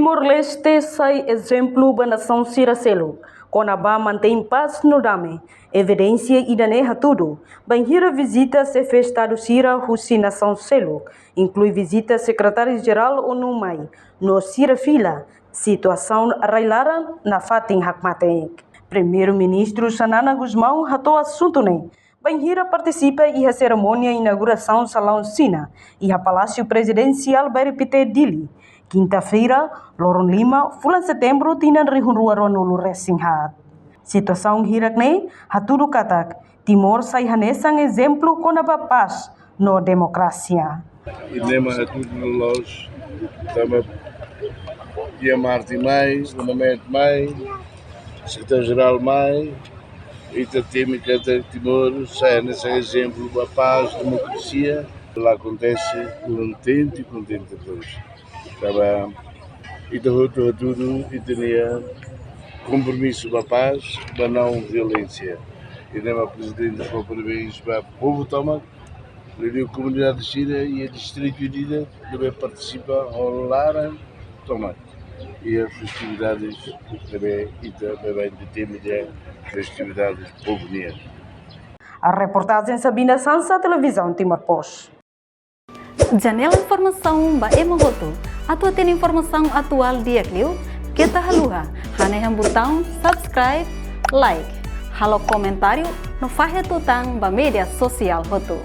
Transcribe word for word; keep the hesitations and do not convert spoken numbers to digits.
Timor-Leste sai ezemplu ba nasaun sira seluk kona-ba mantein pás no dame. Evidénsia ida-ne'e hatudu bainhira vizita xefe Estadu sira husi nasaun seluk, inklui vizita Sekretáriu-Jerál ONU mai, no sira fila situasaun rai-laran nafatin hakmatek. Primeiru-Ministru Xanana Gusmão hato'o asuntu ne'e bainhira partisipa iha serimónia inaugurasaun salaun Xina iha Palásiu Prezidensiál Bairru Pité, Dili, kinta-feira, loron lima, fulan Setembru, tinan rihun rua ruanulu resin haat. Situasaun hirak-ne'e hatudu katak Timor sai hanesan ezemplu kona-ba pás no demokrasia. Ida-ne'e mak hatudu loloos, tanba Ian Martin mai, UNAMED mai, Sekretáriu-Jerál mai, ita temi katak Timor sai hanesan ezemplu ba pás, demokrasia. La akontese kontente, kontente todos. Tanba ita hotu hatudu ita-nia kompromisu ba pás, ba não violénsia. Ida-ne'e mak Prezidente fó parabéns ba povu tomak, liuliu komunidade sira iha distritu ida-idak ne'ebé partisipa ho laran tomak iha festividades ne'ebé ita baibain temi dehan festividades povu nian. Reportajen Sabina Sansa, Televizaun Timor Post. Janela informasaun ba ema hotu. Atu hatene informasaun atuál di'ak liu, keta haluha hanehan butaun subscribe, like, halo komentáriu no fahe tutan ba média sosiál hotu.